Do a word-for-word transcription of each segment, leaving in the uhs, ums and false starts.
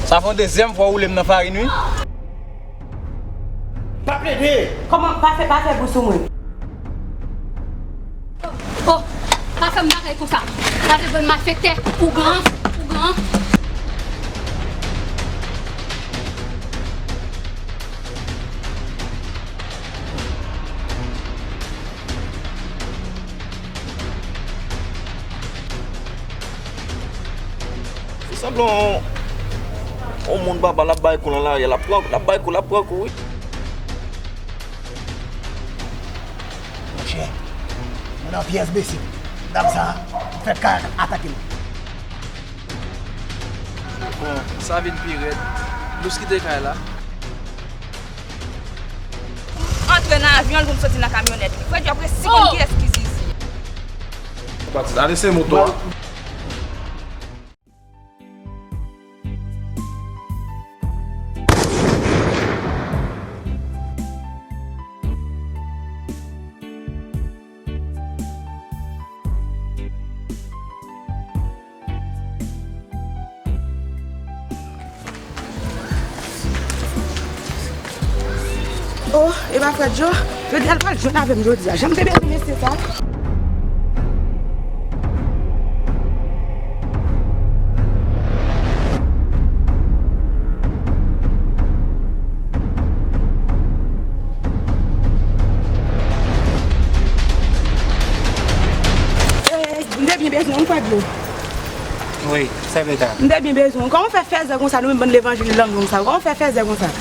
Sa fè yon dezyèm fwa w woule m nan farin, wi. Pa plede! Kòman? Pa fè, pa fè bri sou mwen. Oh, pa fè m bagay konsa. Pa fè bann malfektè, ougan, ougan. Fè sanblan yon moun baba l ap bay kou nan lari a, l ap pran, l ap bay kou, l ap pran kou, wi. Monchè, mwen nan pyès bese. Dam sa, fè kay atake m. Bon, sa vin pi rèd. Lous kite kay la. Antre nan avyon l pou m soti nan kamyonèt li. Frè Djo ap resi konn kiyès ki Zizi. Ale se moto a. Oh, e pa frè Djo. Jodi a l pral jwenn avè m jodi a. Jan m te bezwen mesye sa. Eh, m te byen bezwen w, frè Djo. Wi, sèvitè. M te byen bezwen w. Kòman w fè fèzè konsa, nou menm bann levanjil lang long sa? Kòman w fè fèzè konsa?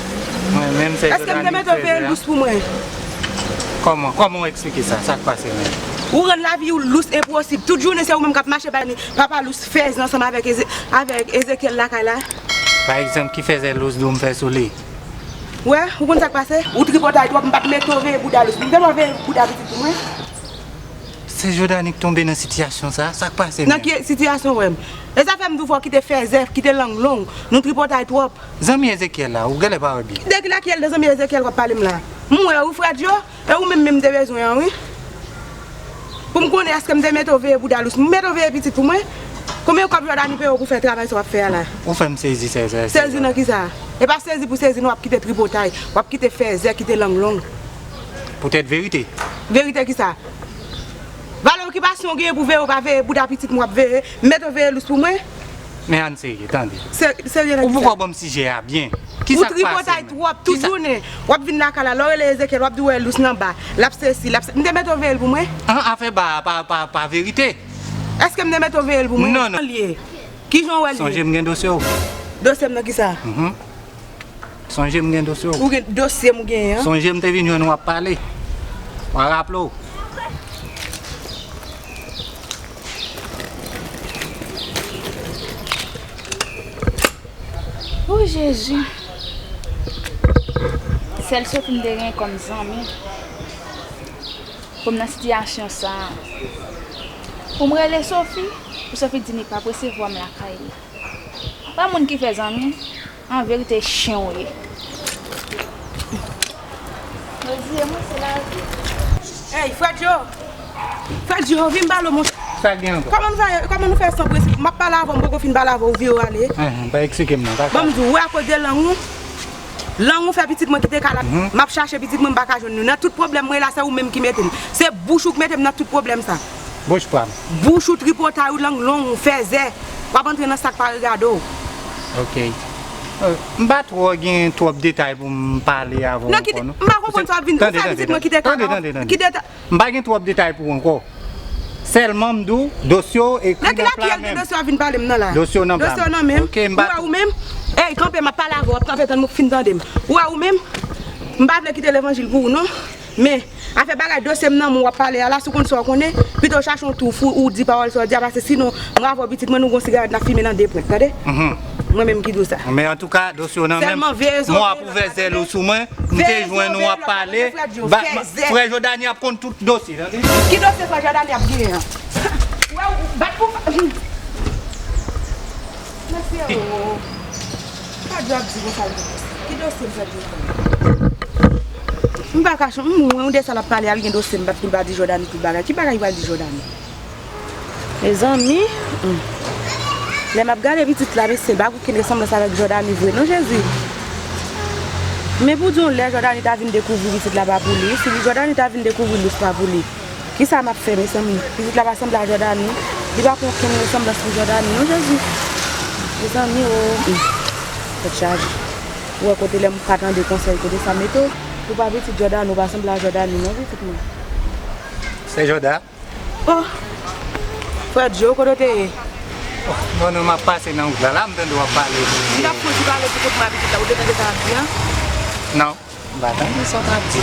Mwen menm, se Èske m te mete w veye lous pou mwen? Kòman? Kòman w eksplike sa? Sa k pase menm? Ou rann lavi w lous enposib. Tout jounen, se ou menm k ap mache bay papa lous fèzè ansanm avèk Eze-, avèk Ezekyèl lakay la. Pa egzanp, ki fèzè lous di w m fè sou li? Wè, ou konn sa k pase? Ou tripotay twòp, m pa t mete w veye bouda lous. M te mande w veye bouda pitit pou mwen. Se Jodani k tonbe nan sitiyasyon sa? Sa k pase menm? Nan ki sitiyasyon w wè m? E sa fè m di w fò w kite fèzè, kite lang long. Nou tripotay twòp. Zanmi Ezekyèl la, ou genlè pa wè byen. De ki lakyèl de zanmi Ezekyèl w ap pale m la? M wè wi frè Djo, e ou menm menm m te bezwen an wi. Pou m konnen èske m te mete w veye bouda lous. M mete w veye pitit pou mwen? Konbyen kòb Jodani peye w pou fè travay sa w ap fè a la? Ou fè m sezi, sezi, sezi. Sezi nan kisa? E pa sezi pou sezi non, w ap kite tripotay, w ap kite fèzè, kite lang long. Poutèt verite. Verite kisa? Valè okipasyon w genyen pou veye w pa veye bouda pitit mwen w ap veye, m mete w veye lous pou mwen? Men ann serye, tande. Se-, serye nan kisa? Ou poko ban m sijè a byen. Kisa k pase menm? Ou tripotay twòp, tout jounen. W ap vin lakay la, lè w rele Ezekyèl, w ap di w wè lous nan ba. L ap sesi, l ap se-, m te mete w veye l pou mwen? An, afè ba a pa, pa, pa verite. Èske m te mete w veye l pou mwen? Non, non. Li ye. Kijan w wè l ye? Sonje m gen dosye w. Dosye m nan kisa? Mhm. Sonje m gen dosye w. Ou gen dosye m ou genyen an? Sonje m te vin jwenn ou ap pale. W a raple w. O Jezi. Sèl Sofi m te gen kòm zanmi. Pou m nan sitiyasyon sa a. Pou m rele Sofi, pou Sofi di m li p ap resevwa m lakay li. Pa moun ki fè zanmi, an verite chen w ye. Yo di e mwen se lavi. Ey, frè Djo! Frè Djo, vin pale w monchè. Sa k gen ankò? Kòman nou fè, kòman nou fè san prensip? M ap pale avè w, m poko fin pale avè w, ou vire w ale. Enhen, pa eksplike m non, kaka. Bon, m di w, wè akoz de lang ou. Lang ou fè pitit mwen kite kay la. Mhm. M ap chache pitit mwen, m pa ka jwenn li. Nan tout pwoblèm mwen la, se ou menm ki mete m. Se bouch ou k mete m nan tout pwoblèm sa. Bouch pa m. Bouch ou, tripotay ou, lang long ou, fèzè. W ap antre nan sa k pa regade w. Ok. Euh, m pa twò gen twòp detay pou m pale avè w ankò non. Nan ki de-, m pa konprann sa w ap vin di. Ou fè pitit mwen kite kay la. Tande, tande, tande. Ki detay? M pa gen twòp detay pou ou ankò. Sèlman m di w, dosye w ekri nan pla menm. Nan ki lakyèl de dosye w ap vin pale m nan la? Dosye w nan pla m. Dosye w nan men m? Ok, m pa. Ou wè ou menm? Ey, kanpe, m ap pale avè w, w ap kanpe tann m fin tande m. Ou wè ou menm? M pa vle kite levanjil pou ou non. Men, afè bagay dosye m nan men w ap pale a la, si w konn sa w konnen, pito w chache yon tou fou ou di pawòl sa w di a, paske sinon, mwen avè w pitit mwen, nou gon sigarèt n ap fimen nan de pwent, tande? Mhm. Mwen menm ki di w sa. Men antouka, dosye w nan men m. Sèlman veye zò, veye lòt, tande? Mwen ap ouvè zèl ou sou mwen. M te jwenn ou ap pale. Ba, frè Jodani ap konn tout dosye, tande? Ki dosye frè Jodani ap genyen an? Wè, ou bat pou. Mesye o. Frè Djo ap di konsa l gen dosye. Ki dosye frè Djo genyen? M pa ka chon, m wè yon de sa l ap pale a, l gen dosye, m bat pou l pa di Jodani tout bagay. Ki bagay li pral di Jodani? Mezanmi. Hmm. Lè m ap gade pitit la, mesye, l pa gen okenn resanblans avèk Jordany vre non, Jezi. Men pou di w, lè Jordany ta vin dekouvri pitit la pa pou li, si Jordany ta vin dekouvri l, se pa pou li. Kisa m ap fè, mezanmi? Pitit la pa sanble a Jordany. Li pa gen okenn resanblans pou Jordany non, Jezi. Mezanmi o. Tèt chaje. Ou wè kote lè m pa tande konsèy, kote sa mete w. Ou pa pitit Jordany, ou pa sanble a Jordany non, pitit mwen. Se Jordany? Oh! Frè Djo, kote w te ye? Bon, non, m ap pase nan wout la, la, m tande w ap pale. M t ap fè yon ti pale pou kont mwen a pitit la, ou te tande sa m ap di an? Non, m pa tande sa w t ap di.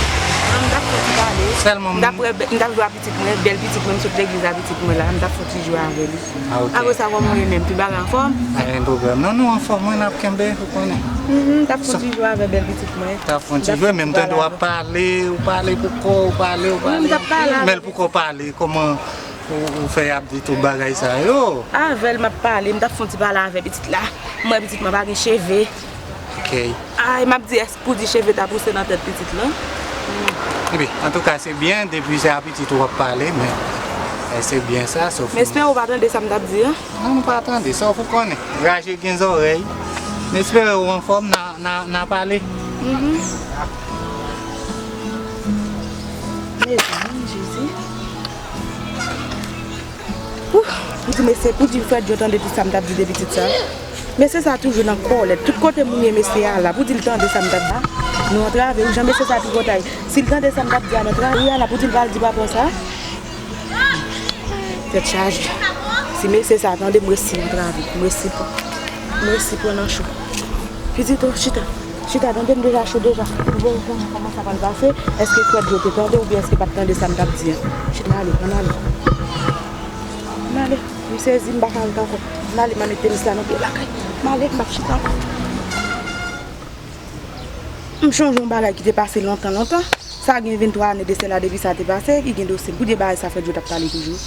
Non, m t ap fè yon ti pale. Sèlman m t ap wè, m t ap jwe a pitit mwen, bèl pitit mwen, m sot legliz a pitit mwen la, m t ap fè yon ti jwe avè li. Ah, ok. Apre sa, kòman w ye menm? Tout bagay anfòm? Pa gen pwoblèm. Non, nou anfòm, wi, n ap kenbe, ou konnen. Mhm, m t ap fè yon ti jwe avè bèl pitit mwen. T ap fè yon ti jwe, men m tande w ap pale, ou pale pou kò w, ou pale, ou pale. Wi, m t ap pale avè l. Men l poko pale, kòman ou, ou fè ap di tout bagay sa yo? Avè l m ap pale, m t ap fè yon ti pale avè pitit la. M wè pitit mwen pa gen cheve. Ok. Ay, m ap di, èske pou di cheve ta pouse nan tèt pitit lan? Epi, antouka, se byen, depi se a pitit ou ap pale, men, eh, se byen sa, sòf. M espere ou pa tande sa m t ap di an. Non, m pa tande, sòf ou konnen. Raje gen zòrèy. M espere ou anfòm, n a, n a, n a pale. Mhm. Mezanmi, Jezi. Ouh, pou di mesye, pou di frè Djo tande tout sa m t ap di de pitit sa. Mesye sa toujou nan kòlèt. Tout kote moun ye, mesye a la. Pou di l tande sa m t ap di a, nou antrave. Ou jan mesye sa tripotay. Si l tande sa m t ap di a, nou antrave. Wi, a la, pou di l pa al di papa w sa. Tèt chaje. Si mesye sa tande, m resi antrave. M resi pran, m resi pran nan cho. Pitit o, chita. Chita, tande m deja cho deja. Pou w konnen kòman sa pral pase. Èske frè Djo te tande oubyen èske pa t tande sa m t ap di an? Chita, ann ale, ann ale. Ann ale. M sezi, m pa ka ret ankò. Ann ale, m a mete m sila nan pye lakay. M ale, m p ap chita ankò. M chonje yon bagay ki te pase lontan, lontan. Sa gen venntwa ane de sela depi sa te pase, ki gen dosye m. Pou de bagay sa frè Djo t ap pale toujou.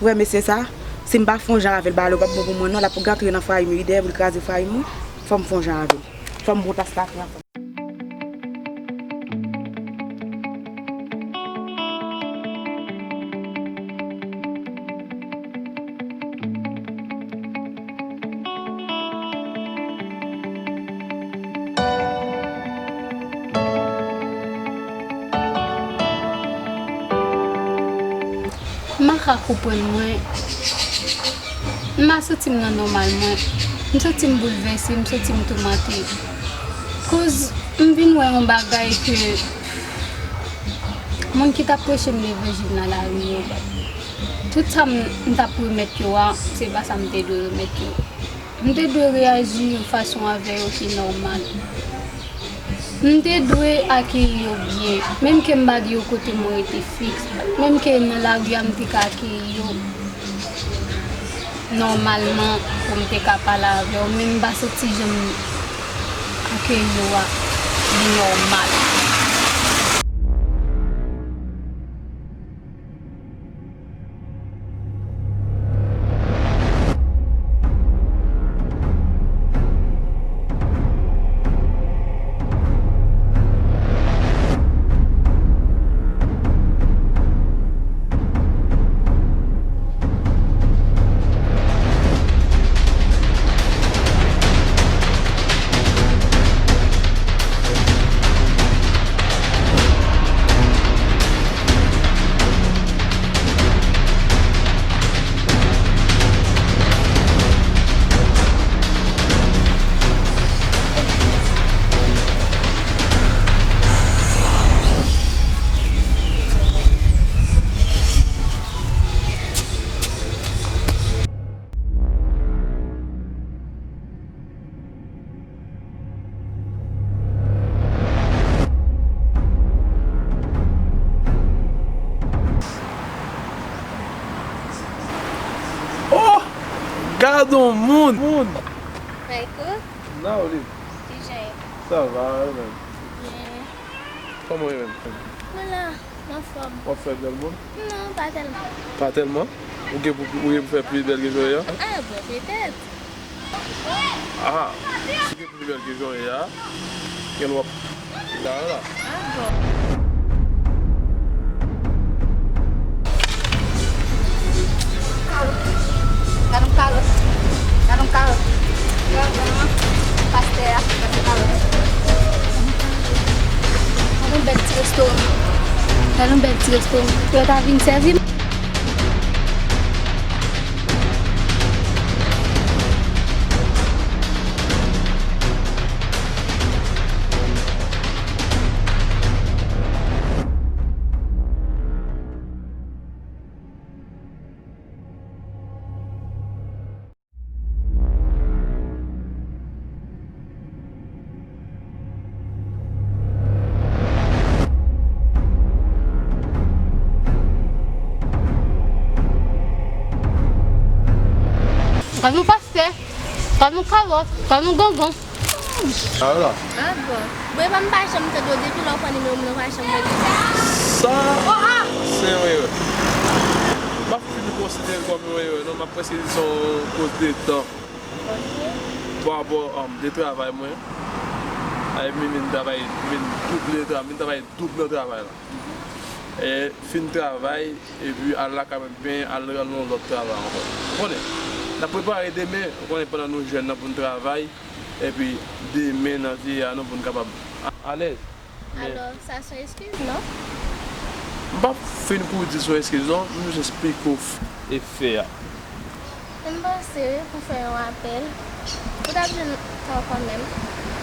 Ou wè mesye sa, si m pa fè yon jan avè l, bagay la p ap bon pou mwen non, l ap rantre nan fwaye m, wi, dèyè pou l kraze fwaye m, wi. Fò m fè yon jan avè l. Fò m pran tas kafe ansanm. M pa ka konprann mwen. M pa santi m nan nòmal mwen. M santi m boulvèse, m santi m toumante. Koz m vin wè yon bagay ke moun ki t ap preche m levanjil nan lari yo, tout sa m, m t ap remèt yo a, se pa sa m te dwe remèt yo. M te dwe reyaji yon fason avè yo ki nòmal. M te dwe akeyi yo byen, menm ke m pa gen yon kote mwen rete fiks, menm ke nan lari a m te ka akeyi yo nòmalman pou m te ka pale avè yo, men m pa santi jan m akeyi yo a li nòmal. Oh! Gad on moun! Moun! Michael? Naoli. Kijan ye? Sa va, ou menm? Byen. Kòman w ye menm? Mwen la, m anfòm. W ap fè bèl moun? Non, pa tèlman. Pa tèlman? Ou gen pou, ou gen pou fè pi bèl ke jan w ye a? Ah, bon, petèt. Ah, si w gen pi bèl ke jan w ye a, gen lwa. La, la. Ah, bon. Gad yon kalòt. Kalòt. Pastè a, pastè kalòt. Gade yon bèl ti restoran. Gade yon bèl ti restoran. Yo ta vin sèvi m. Gad yon pastè, gad yon kalòt, gad yon gangan. Ala. Ah bon. Bon, epa m pa janm tande w depi lè w pran nimewo m nan w pa janm rele. Sa, se yon erè. M ap fin konsidere l kòm yon erè, non, m ap prèske di se yon koz de tan. Ok. Pa rapò, um, de travay mwen. Ay, m vin travay, m vin double tra-, m vin travay doub nan travay la. E fin travay, epi al lakay mwen, pen, al nan yon lòt travay ankò. Ou konnen, n ap prepare demen, ou konnen pandan nou jèn nan pou n travay, epi demen nan vi a nou pou n kapab a-, alèz. Men alò, sa se yon eskiz, non? M p ap fin kouri di se yon eskiz, non. M jis esplike w f-, efè a. M panse pou fè yon apèl, ou t ap jwenn kò w kanmenm,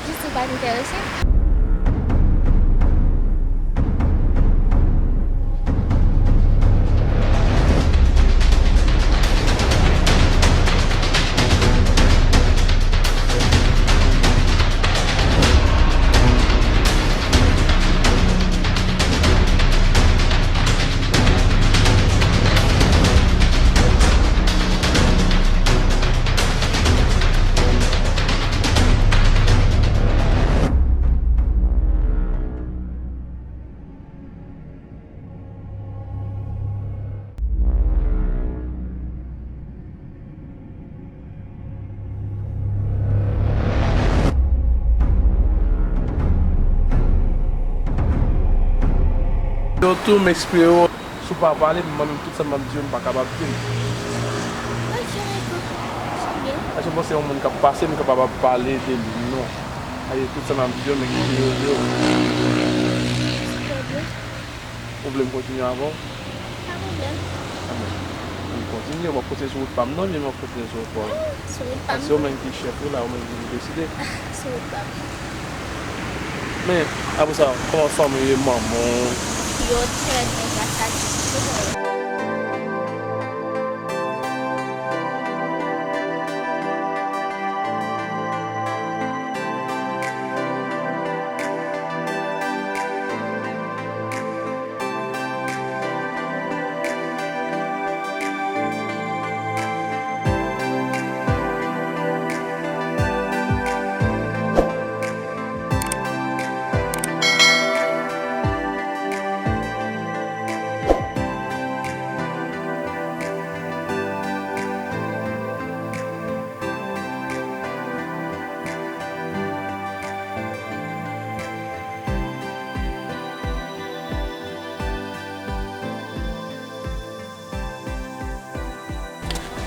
jis ou pa t enterese. Yo tou m eksplike yo, si w pa pale, m menm tout sa m ap di yo, m pa kapab di l. Ok, ok. Se byen. Èske w panse yon moun k ap pase, m kapab ap pale de li? Non. Paske tout sa m ap di yo, m eksplike yo. Trè byen. Ou vle m kontinye avè w? Pa pwoblèm. Anben, m kontinye, w ap kontinye sou wout pa m nan, oubyen m ap kontinye sou wout pa w? Sou wout pa m. Paske se ou menm ki chèf ou la, ou menm ki pou deside. Sou wout pa m. Men, apre sa, kòman fanmi w ye, manman w? Yo trè byen, gras a Dye.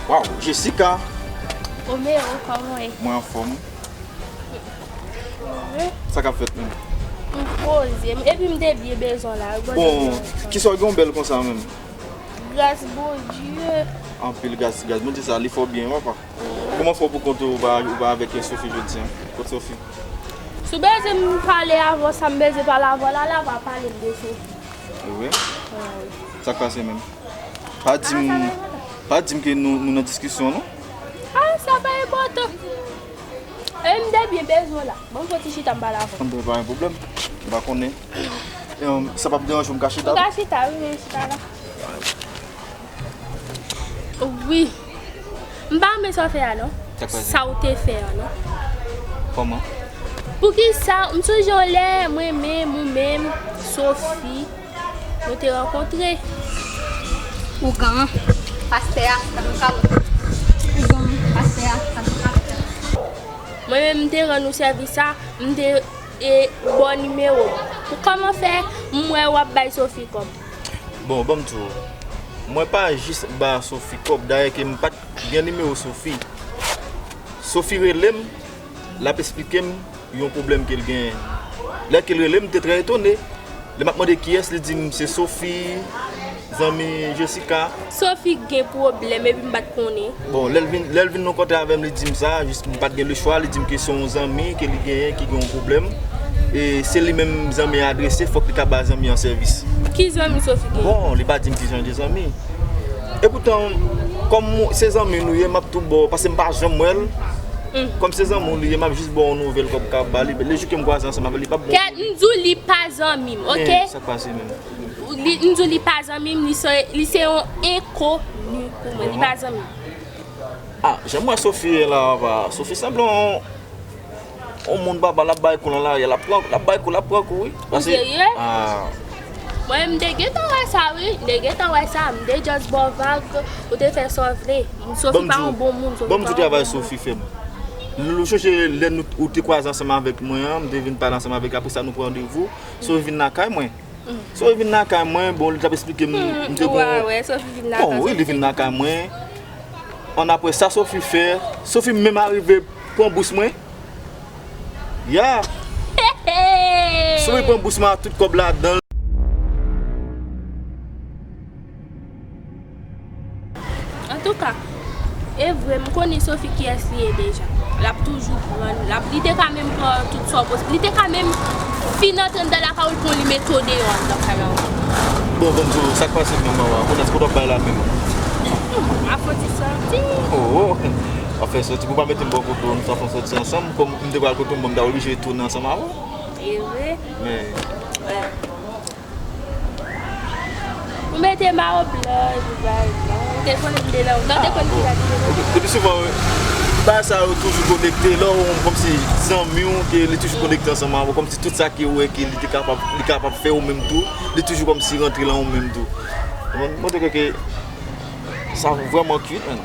Waw, Jessica! Romeo, kòman w ye? Mwen anfòm. Wi. Sa k ap fèt menm? M poze m, epi m te byen bezwen w la. Bon, kisa w gen w bèl konsa menm? Gras Bondye. Anpil gras, gras Bondye sa, li fè w byen, papa. Kòman fè w pou kont ou, ou pa, ou pa avèk Sophie jodi a? Kot Sophie? Si w bezwen m pale avè w, sa m bezwen pale avè w la, la, va pale m de Sophie. Wi? Wi. Sa k pase menm? Pa di m, pa di m ke nou, nou nan diskisyon, non? Ah, sa pa enpòtan. E m te byen bezwen w la. Ban m fè yon ti chita m pale avè w. Anben, pa gen pwoblèm. M pa konnen. Em, sa p ap deranje w m ka chita? Ou ka chita, wi, men chita la. Wi. M pa renmen sa w fè a, non. Sa k pase? Sa w te fè a, non. Kòman? Poukisa, m sonje yon lè, mwen menm, ou menm, Sophie, nou te rankontre. Ougan an, pastè a, sa nou ka wè. Ougan an, pastè a, sa nou ka wè. Mwen menm, m te rann ou sèvis sa, m te, e, ba w nimewo m. Pou kòman fè, m wè w ap bay Sophie kòb? Bon, ban m di w, mwen pa jis ba Sophie kòb, dayè ke m pa t gen nimewo Sophie. Sophie rele m, l ap esplike m yon pwoblèm ke l genyen. Lè ke l rele m, m te trè etone. Lè m ap mande kiyès, li di m se Sophie, zanmi Jessica. Sophie gen pwoblèm epi m pa t konnen. Bon, lè l vin, lè l vin rankontre avè m, li di m sa, jis m pa t gen lechwa, li di m ke se yon zanmi ke li genyen ki gen yon pwoblèm. E se li menm zanmi an adrese, fòk li ka ba zanmi an sèvis. Ki zanmi Sophie gen? Bon, li pa di m ki jan de zanmi. Epoutan, kòm se zanmi nou ye, m ap tou ba w, paske m pa janm wè l. Kòm se zanmi w li ye, m ap jis ba w yon nouvèl kòm ka ba li. Lejou ke m kwaze ansanm avè l, li p ap bon. Kèt, m di w li pa zanmi m, oke? Men, sa k pase menm? Li, m di w li pa zanmi m, li se, li se yon enkoni pou mwen, li pa zanmi m. Ah, jan m wè Sophie ye la, papa. Sophie sanble yon, yon moun, papa, l ap bay kou nan lari a, l ap pran, l ap bay kou, l ap pran kou, wi. Ou serye? Ah. Mwen, m te gentan wè sa, wi. M te gentan wè sa. M te just ba w vag, ou te fè sa w vle. Sophie pa yon bon moun, Sophie pa yon bon moun. Ban m di w travay Sophie fè m. Ou sonje lè nou, ou te kwaze ansanm avèk mwen an, m te vin pale ansanm avèk, apre sa nou pran randevou. Sophie vin lakay mwen. Sophie vin lakay mwen, bon, li t ap esplike m, m te gon, bon, wi, li vin lakay mwen. Annapre sa, Sophie fè, Sophie menm arive pran bous mwen. Ya. Sophie pran bous mwen ak tout kòb ladan l. Antouka, e vre, m konnen Sophie kiyès li ye deja. L ap toujou pran, l ap, li te ka menm pran tout sa w posib. Li te ka menm fin antre anndan lakay ou, l pran li mete w deyò anndan kay la ankò. Bon, ban m di w, sa k pase menm, mama? Kote, kote w ap bay la menm? Hmm, m ap fè yon ti sòti. Oh, oh. W ap fè sòti pou w pa mete m bò kote w, nou t ap fè yon sòti ansanm. Kòm m te pral kote w, m ta oblije tounen ansanm avè w. E vre? Men. Ou mete m a oblòj, ou bay non. Ou te konnen m te nan, non, te konn ki gade. Epi souvan, bagay sa yo toujou konekte. Lè w kòmsi zanmi w, ke li toujou konekte ansanm avè w, kòmsi tout sa ke ou wè ke li te kapab, li kapab fè ou menm tou, li toujou kòmsi rantre lan ou menm tou. Mwen, mwen te kwè ke sa vrèman cute, man.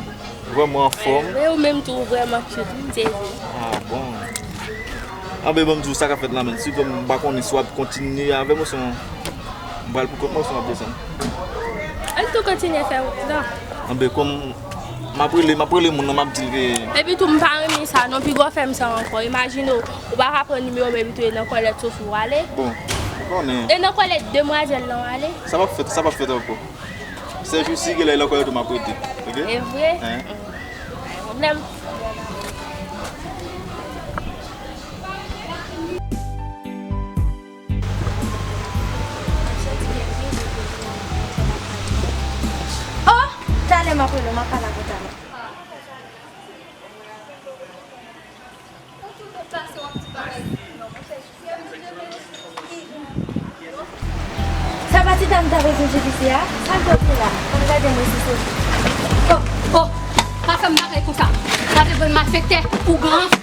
Vrèman anfòm. Wi, ou menm tou, ou vrèman cute, m sezi. Ah, bon. Anben, ban m di w sa k ap fèt la, menm. Si m pa konnen si w ap kontinye avè m osnon m pral pou kont mwen osnon w ap desann. Ann tou kontinye fè wout lan. Anben, kòm m ap rele, m ap rele moun nan, m ap di l ke. Epi tou, m pa renmen sa, non, piga w fè m sa ankò. Imajine w, ou pa ka pran nimewo m epi tou e nan kòlèt Sophie w ale. Bon, ou konnen. E nan kòlèt demwazèl lan w ale. Sa p ap fèt, sa p ap fèt ankò. Sèjousi, genlè lè w kòlèt ou m ap rete. Oke? E vre? Hein? Pa gen pwoblèm. Oh! Talè m ap rele w, m ap pale avè w talè. Sa pa ti dam ta bezwen J V C a? Sa l pral fè la? Ban m gade mwen si se li. Oh, oh, pa fè m bagay konsa. Gade bon malfektè, ougan.